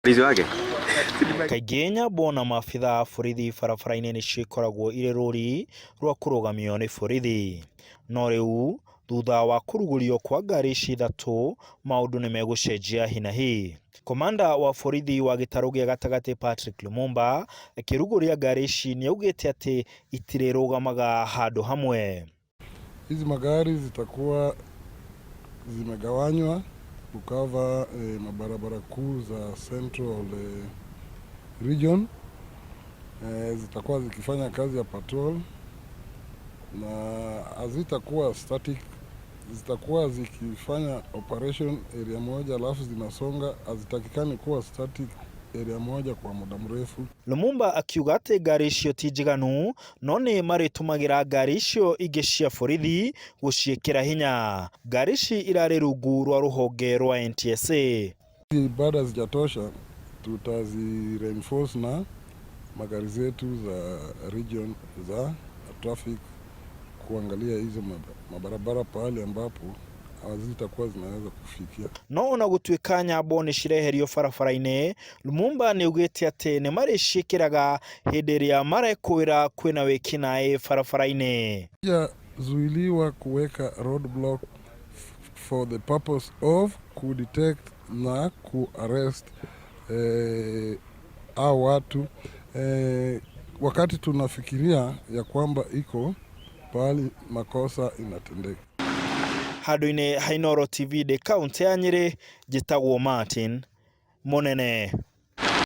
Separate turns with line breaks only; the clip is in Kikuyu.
Rizi wake.
Kaingĩ nyambo na maabitha a borithi barabara-inĩ nĩcio ikoragwo irĩ rũri rwa kũrũgamio nĩ borithi. No rĩu thutha wa kũrugũrio kwa ngari ici ithatũ maũndũ nĩ megũcenjia hi na hi. Komanda wa borithi wa gĩtarũ gĩa gatagatĩ Patrick Lumumba akĩrugũria ngari ici nĩaugĩte atĩ itirĩrũgamaga handũ hamwe.
Hizi magari zitakuwa zimegawanywa kukava mabarabara kuu za Central Region. Zitakuwa zikifanya kazi ya patrol na hazitakuwa static, zitakuwa zikifanya operation area moja alafu zinasonga. Hazitakikani kuwa static area moja kwa muda mrefu.
Lumumba akiuga atĩ ngari icio ti njiganu no nĩ marĩtũmagĩra ngari icio ingĩ cia borithi gũciĩkĩra hinya. Ngari ici irarĩ rungu rwa rũhonge rwa NTSA.
Hizi bado hazijatosha, tutazi reinforce na magari zetu za region za traffic kuangalia hizo mabarabara pahali ambapo hazitakuwa zinaweza kufikia.
No ona gũtuĩka nyambo nĩ cireherio barabara-inĩ, Lumumba nĩ augĩte atĩ nĩ marĩciĩkĩraga hĩndĩ ĩrĩa marekũĩra kwĩna wĩkinaĩ barabara-inĩ.
Zuiliwa kuweka roadblock for the purpose of kudetect na kuarrest hao watu wakati tunafikiria ya kwamba iko pahali makosa inatendeka.
Handũ-inĩ ha Inooro TV ndĩ kaũntĩ ya Nyĩrĩ, njĩtagwo Martin Mũnene.